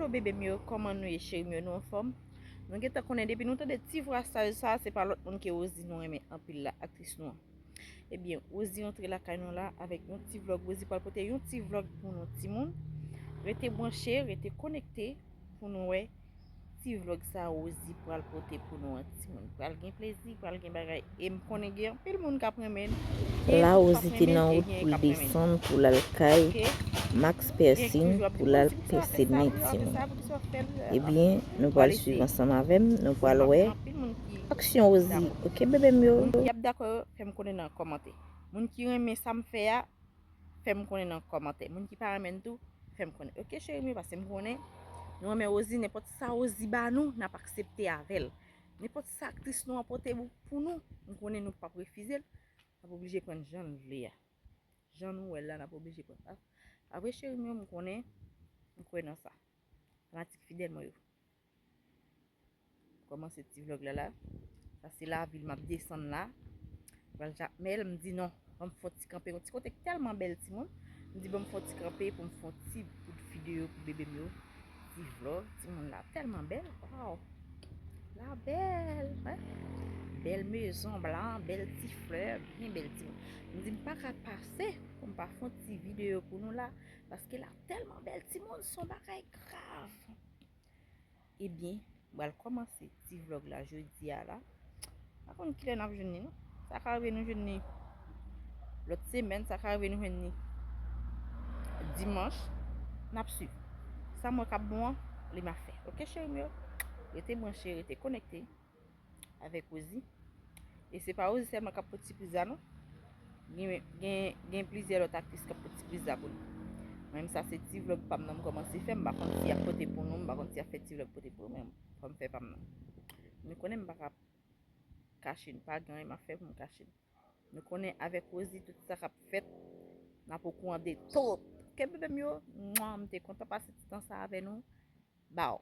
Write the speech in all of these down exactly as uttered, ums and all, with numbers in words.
Bebe m yo, kòman nou ye, cheri m yo? Nou anfòm? Nou gentan konnen depi nou tande ti vwa saj sa, se pa lòt moun ke Rosie nou renmen anpil la, aktris nou an. Ebyen, Rosie rantre lakay nou la avèk yon ti vlòg. Rosie pral pote yon ti vlòg pou nou, timoun. Rete branche, rete konekte pou nou wè ti vlòg sa Rosie pral pote pou nou an, timoun. Pral gen plezi, pral gen bagay. E m konnen gen anpil moun k ap renmen l. La Rosie te nan wout pou l desann, pou l al kay Max Persin, pou l al pèse men, timoun. Ebyen, nou pral swiv ansanm avè m, nou pral wè aksyon Rosie. Oke, bebe m yo? Moun ki ap dakò yo, fè m konnen nan kòmantè. Moun ki renmen sa m fè a, fè m konnen nan kòmantè. Moun ki pa renmen l tou, fè m konnen. Oke, cheri m yo, paske m konnen nou renmen Rosie, nenpòt sa Rosie ba nou, n ap aksepte avè l. Nenpòt sa aktris nou an pote pou, pou nou, m konnen nou p ap refize l. N ap oblije pran l jan l vle a. Jan nou wè l la, n ap oblije pran l. Pa, pa vre, cheri m yo, m konnen, m kwè nan sa. Fanatik fidèl mwen yo. Kòmanse ti vlòg la la. Sa se lavil m ap desann la. Pral Jakmèl, m di non. Ban m fè yon ti kanpe yon ti kote k tèlman bèl, timoun. M di ban m fè yon ti kanpe pou m fè yon ti bout videyo pou bebe m yo. Ti vlòg, timoun la tèlman bèl. Waw. La bèl, wi. Bèl mezon blan, bèl ti flè, byen bèl, timoun. M di m pa ka pase pou m pa fè yon ti videyo pou nou la, paske la tèlman bèl, timoun, se yon bagay grav. Ebyen, m pral kòmanse ti vlòg la jodi a la. M pa konn kilè n ap jwenn li, non. Sa ka rive nou jwenn li lòt semèn, sa ka rive nou jwenn li dimanch. N ap swiv. Sa m wè k ap bon an, li m ap fè. Oke, cheri m yo? Rete branche, rete konekte avèk Rosie. E se pa Rosie sèlman k ap pot sipriz la, non. Gen, gen, gen plizyè lòt aktris k ap pot sipriz la pou nou. Mwen menm, sa se ti vlòg pa m nan m kòmanse fè. M pa konn si y ap pote pou nou, m pa konn si y ap fè ti vlòg pote pou nou, men fò m fè pa m nan. Nou konnen m pa ka kache n, pa gen anyen m ap fè pou m kache n. Nou konnen avèk Rosie, tout sa k ap fèt, n ap okouran de tout. Oke, bebe m yo, mwa, m te kontan pase ti tan sa avè nou. Baw.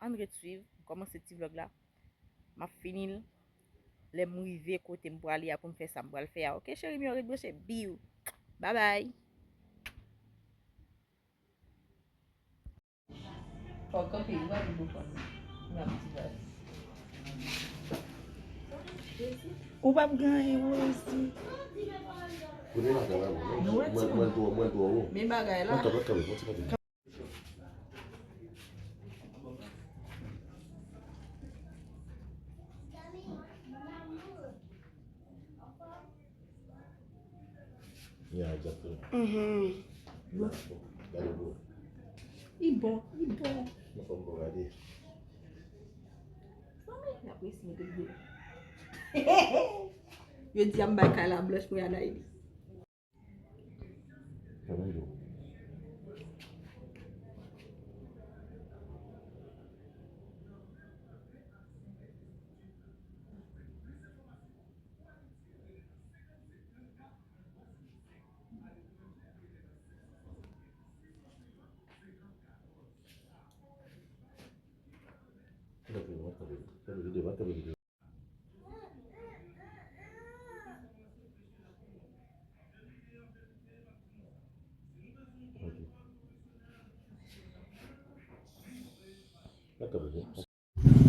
Ann ret swiv, m kòmanse ti vlòg la. M ap fini l lè m rive kote m prale a pou m fè sa m pral fè a. Oke, cheri m yo, ret branche. Biw. Babay. Fò w kanpe, ou pa vin pou fòn. M ap di baz. Ou p ap gen anyen, Rosie. Nou wè timoun. Men bagay la. Yeah, exactly. Mhm. Gade bon. Li bon, li bon. Mwen fè m bon gade. Manmi, n ap resi mete l dlo. Yo di a m bay kay la blanch pou y al Ayiti.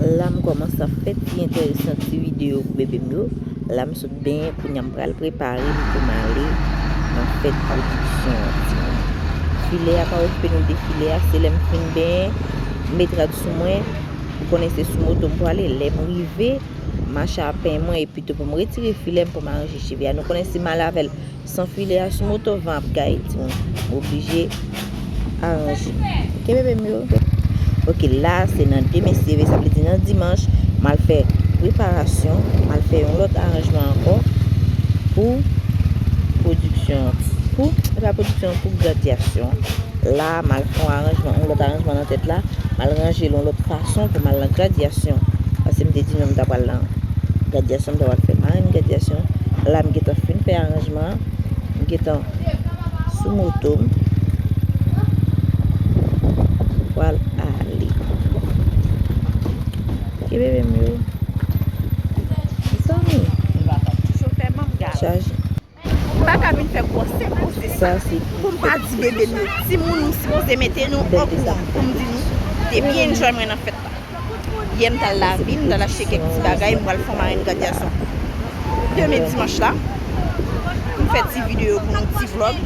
La m kòmanse ap fè ti enteresan ti videyo pou bebe m yo. La m sot benyen, kounye a m pral prepare m pou m ale nan fèt pwodiksyon an, timoun. Filè a pa okipe nou de filè a, se lè m fin benyen, m met rad sou mwen, ou konnen se sou moto m pwale, lè m rive, mache a penyen mwen, epi tou pou m retire filè m pou m aranje cheve a. Nou konnen si m ale avè l san filè a sou moto, van ap gaye, timoun. M oblije aranje. Oke, bebe m yo? Oke, la, se nan demen, si Dye vle, sa vle di nan dimanch, m al fè preparasyon, m al fè yon lòt aranjman ankò pou pwodiksyon an. Pou, e pa pwodiksyon, pou gradyasyon. La, m al fè yon aranjman, yon lòt aranjman nan tèt la, m al ranje l yon lòt fason pou m al nan gradyasyon. Paske m te di nou m ta pral nan gradyasyon, m ta pral fè marenn gradyasyon. La, m gentan fin fè aranjman an, m gentan sou moto m, pral ale. Oke, bebe m yo. Mezanmi. Chaje. M pa ka vin fè gwosè gwosè sa pou m pa di bebe m yo. Timoun, m sipoze mete nou okouran pou m di nou Te byen enjoy mwen nan fèt la. Yè m t al lavi, m t al achte kèk ti bagay, m pral fè yon marenn gradyasyon demen dimanch la. M fè ti videyo pou nou, ti vlòg.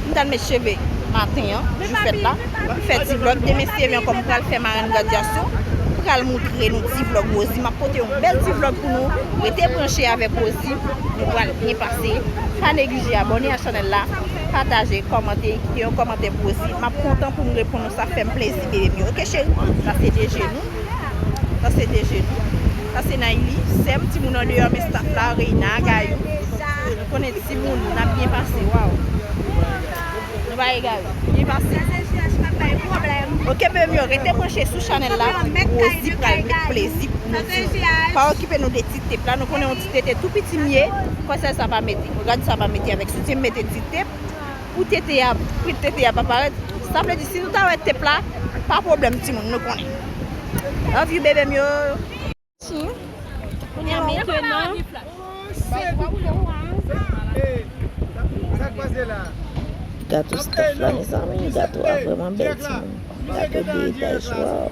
M t al met cheve maten an, jou fèt la. M fè ti vlòg, demen si Dye vle ankò m pral fè marenn gradyasyon. M pral moutre nou ti vlòg Rosie. M ap pote yon bèl ti vlòg pou nou. Rete branche avèk Rosie. Nou pral byen pase. Pa neglije abòne a chanèl la, pataje, kòmante, kite yon kòmantè pou Rosie. M ap kontan pou m reponn nou, sa fè m plezi, bebe m yo. Oke, cheri? Sa se de je nou. Sa se de je nou. Sa se Nayli, sè m, timoun andeyò, men staff la, Reina, Gayou. Nou konnen timoun, n ap byen pase, waw. Nou pa egare. Byen pase. Oke, bebe m yo, rete branche sou chanèl la. Rosie pral met plezi pou nou, timoun. Pa okipe nou de ti tep la. Nou konnen yon ti tete tou piti m ye. Konsèy sa pa mete. Gad sa pa mete avèk soutyen m mete ti tep. Pou tete a, pou tete a pa parèt. Sa vle di, si nou ta wè tep la, pa pwoblèm, timoun, nou konnen. Love you, bebe m yo. Kounye a mentenan. Gato staff la, mezanmi, gato a vrèman bèl, timoun. Gato de etaj, waw.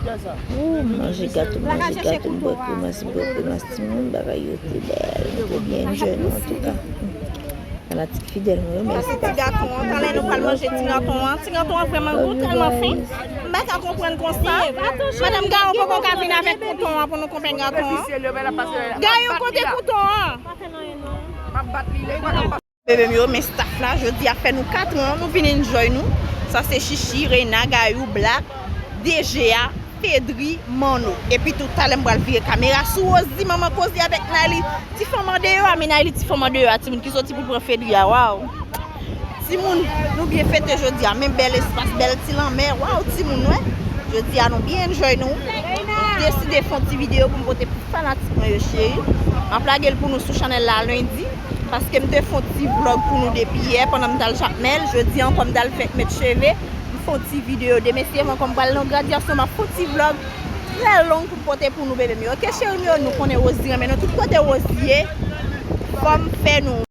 Ooh, manje gato, manje gato, m bwè kremas, m bwè kremas, timoun, bagay yo te bèl. Nou te byen enjoy nou, antouka. Fanatik fidèl mwen yo, mèsi. Sa se ti gato an. Talè nou pral manje ti gato an. Ti gato an vrèman gou, tèlman fen. M pa ka konprann konsa. Madanm Gayou poko ka vin avèk kouton an pou nou koupe gato an. Gayou, kote kouton an? Bebe m yo, men staff la, jodi a fè nou kat an, nou vin enjoy nou. Sa se Chichi, Reina, Gayou, Black, D J a, Pedri, Manno. Epi tou, talè m pral vire kamera sou Rosie, manman koze avèk Nayli. Ti fanm andeyò a, men Nayli ti fanm andeyò a, timoun ki soti pou pran Pedri a, waw. Timoun, nou byen fete jodi a, men bèl espas, bèl ti lanmè, waw, timoun, wè. Jodi a, nou byen enjoy nou. M deside fè yon ti videyo pou m pote pou fanatik mwen yo, cheri. M ap lage l pou nou sou chanèl la lendi, paske m te fè yon ti vlòg pou nou depi yè, pandan m t al Jakmèl. Jodi a ankò, m t al fè, met cheve. M fè yon ti videyo. Demen si Dye vle ankò m pral nan gradyasyon, m ap fè yon ti vlòg trè long pou m pote pou nou, bebe m yo. Oke, cheri m yo, nou konnen Rosie renmen nou. Tout kote Rosie ye, fò m fè nou.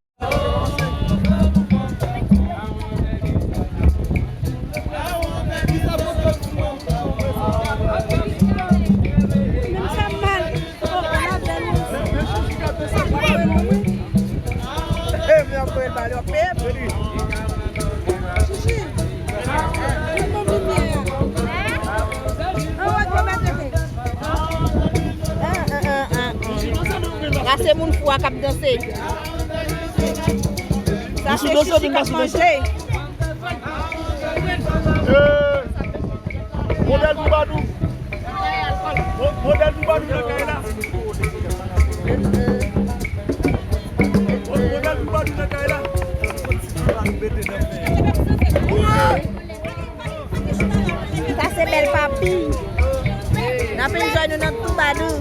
La se moun fou a k ap danse. Sa se Chichi k ap manje. Eh, modèl Doubadou. Mo-, modèl Doubadou nan kay la. Mo-, modèl Doubadou nan kay la. Sa se bèl papi. N ap enjoy nou nan Doubadou.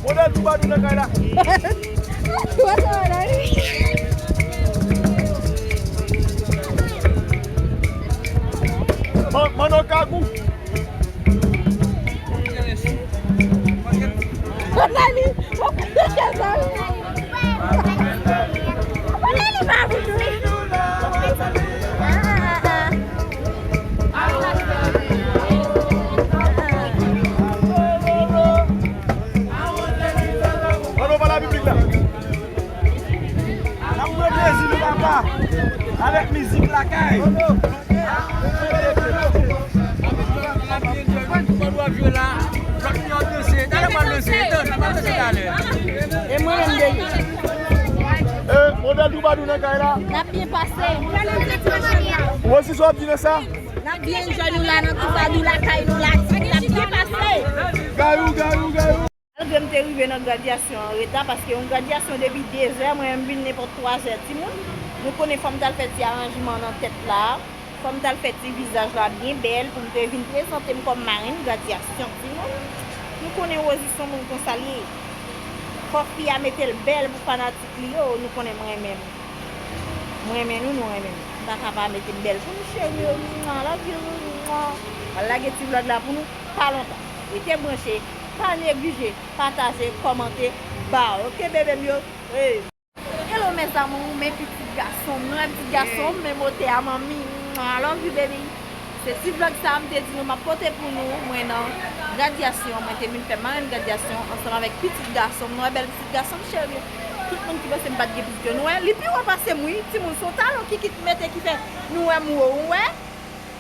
Modèl Doubadou nan kay la. Man-, Manno Kagou. Manno, pale a piblik la. N ap pran plezi nou, papa, avèk mizik lakay. E mwen menm dèyè. E, modèl Doubadou nan kay la. N ap byen pase. Ou osi, sa w ap di nan sa? N ap byen enjoy nou la nan Doubadou, lakay nou la, n ap byen pase. Gayou, gayou, gayou. Malgre m te rive nan gradyasyon an reta, paske yon gradyasyon depi de zè, mwen menm m vin nenpòt twa zè. Timoun, nou konnen fò m t al fè ti aranjman nan tèt la, fò m t al fè ti vizaj la byen bèl pou m te vin prezante m kòm marenn gradyasyon. Timoun, nou konnen Rosie se yon moun konsa l ye. Fò fi a mete l bèl pou fanatik li yo, nou konnen m renmen m. M renmen nou, nou renmen m. M pa ka pa mete m bèl pou nou, cheri yo, mwa, love you, mwa. M al lage ti vlòg la pou nou, pa lontan. Rete branche, pa neglije. Pataje, kòmante, ba, oke, bebe m yo? Hey. Mes amours, men pitit gason m, nou wè pitit gason m, men motè a manmi. I love you, baby. Se ti vlog sa a m te di nou m ap pote pou nou. Mwen nan gradyasyon, mwen te vin fè marenn gradyasyon ansanm avèk pitit gason m. Nou wè bèl pitit gason m, cheri. Tout moun ki panse m pa t gen pitit yo, nou wè, li pi wo pase m, wi. Timoun, se yon talon kikit m mete ki fè nou wè m wo, ou wè?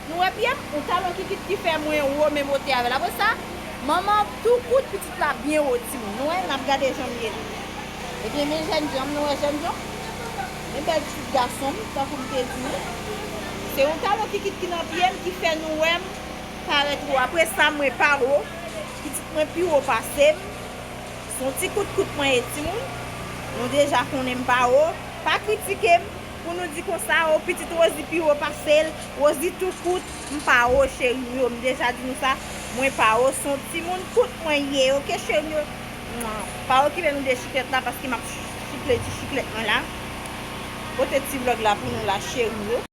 Nou wè pye m? Yon talon kikit ki fè mwen wo, men motè avè l. Apre sa, manman tou kout, pitit la byen wo, timoun. Nou wè, n ap gade jan m ye. Ebyen, men jènjan m, nou wè jènjan m? Men bèl pitit gason m, tankou m te di nou. Se yon talon kikit ki nan pye m ki fè nou wè m parèt wo. Apre sa, mwen pa wo. Pitit mwen pi wo pase m. Se yon ti kout kout mwen ye, timoun. Nou deja konnen m pa wo. Pa kritike m pou nou di konsa, o, pitit Rosie pi wo pase l. Rosie tou kout, m pa wo, cheri m yo. M deja di nou sa, mwen pa wo. Se yon timoun kout mwen ye, oke, cheri m yo? Mwa. Pa okipe nou de chiklèt la, paske m ap chikle ti chiklèt mwen la. Pote ti vlog la pou nou la, cheri m yo.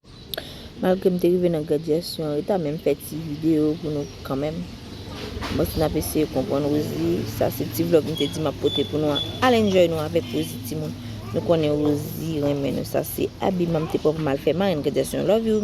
Malgre m te rive nan gradyasyon an reta, men m fè ti videyo pou nou kanmenm. Bon, si n ap eseye konprann Rosie, sa se ti vlog m te di m ap pote pou nou an. Al enjoy nou avèk Rosie, timoun. Nou konnen Rosie renmen nou. Sa se abiman m te pran pou m al fè marenn gradyasyon. Love you.